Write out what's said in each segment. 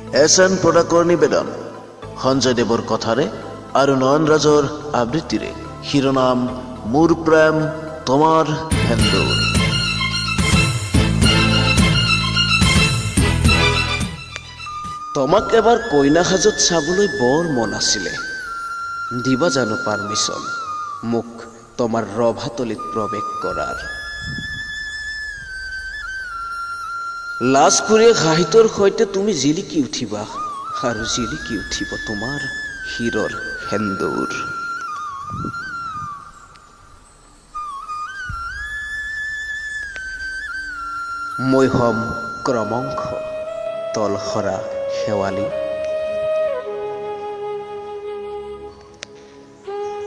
S N প্ৰডাক্টৰ নিবেদন, সঞ্জয় দেৱৰ কথাৰে আৰু নয়নৰাজৰ আবৃত্তিৰে শিৰোনাম মোৰ প্ৰেম তোমাৰ সেন্দুৰ। তোমাক এবাৰ কইনা সাজত চাবলৈ বৰ মন আছিলে, দিবা জানো পাৰ্মিশ্যন মোক তোমাৰ ৰভাতলিত প্ৰৱেশ কৰাৰ? লাজ কৰিয়ে সাহিত্যৰ সৈতে তুমি জিলিকি উঠিবা আৰু জিলিকি উঠিব তোমাৰ শিৰৰ সেন্দুৰ। মই হ'ম ক্ৰমংশ তলসৰা শেৱালি,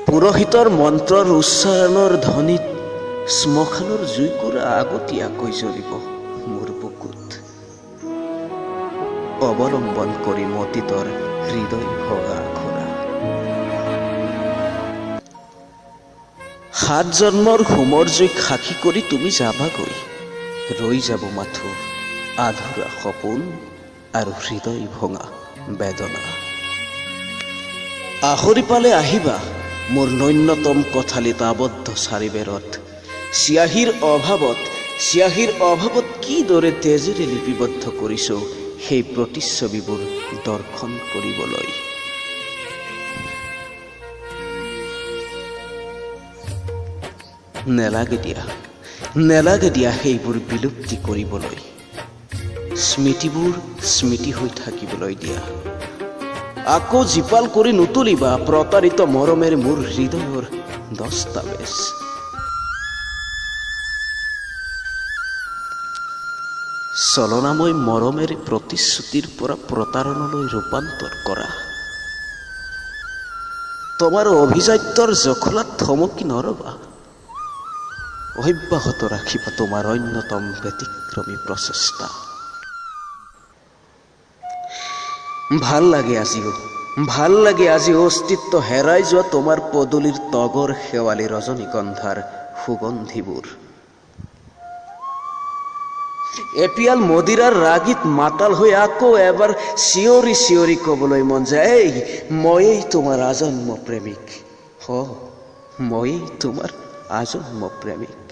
পুৰোহিতৰ মন্ত্ৰৰ উচ্চাৰণৰ ধ্বনিত শ্মশানৰ জুইকুৰা আগতীয়াকৈ জ্বলিব মোৰ বুকুত। অৱলম্বন কৰি অতীতৰ হৃদয় ভগা খৰা। সাত জন্মৰ হোমৰ জুইক সাক্ষী কৰি তুমি যাবাগৈ, ৰৈ যাব মাথো আধৰুৱা সপোন আৰু হৃদয় ভঙা বেদনা। আহৰি পালে আহিবা মোৰ নূন্যতম কোঠালিত আবদ্ধ চাৰিবেৰত। চিয়াহীৰ অভাৱত কিদৰে তেজেৰে লিপিবদ্ধ কৰিছো সেই প্ৰতিচ্ছবিবোৰ দৰ্শন কৰিবলৈ। নেলাগে দিয়া সেইবোৰ বিলুপ্তি কৰিবলৈ, স্মৃতিবোৰ স্মৃতি হৈ থাকিবলৈ দিয়া। আকৌ জীপাল কৰি নুতুলিবা প্ৰতাৰিত মৰমেৰে মোৰ হৃদয়ৰ দস্তাবেজ। চলনাময় মৰমেৰে প্ৰতিশ্ৰুতিৰ পৰা প্ৰতাৰণলৈ ৰূপান্তৰ কৰা তোমাৰ অভিজাত্যৰ জখলাত থমকি নৰবা, অব্যাহত ৰাখিবা তোমাৰ অন্যতম ব্যতিক্ৰমী প্ৰচেষ্টা। ভাল লাগে আজিও অস্তিত্ব হেৰাই যোৱা তোমাৰ পদূলিৰ তগৰ শেৱালি ৰজনীগন্ধাৰ সুগন্ধিবোৰ। এপিয়াল মদিৰাৰ ৰাগীত মাতাল হৈ আকৌ এবাৰ চিঞৰি চিঞৰি ক'বলৈ মন যায়, এই ময়েই তোমাৰ আজন্ম প্ৰেমিক, ময়েই তোমাৰ আজন্ম প্ৰেমিক।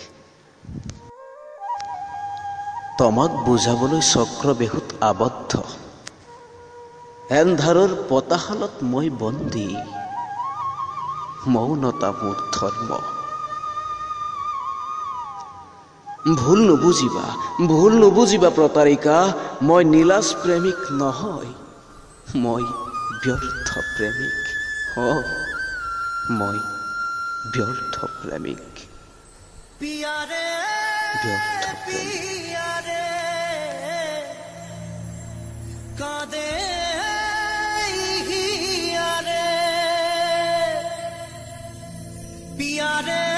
তোমাক বুজাবলৈ চক্ৰবেহুত আবদ্ধ, এন্ধাৰৰ পতাশালত মই বন্দী, মৌনতা মোৰ ধৰ্ম। ভুল নুবুজিবা প্ৰতাৰিকা, মই নীলাজ প্ৰেমিক নহয়, মই ব্যৰ্থ প্ৰেমিক, মই ব্যৰ্থ প্ৰেমিক, ব্যৰ্থ প্ৰেমিক। পিয়াৰে।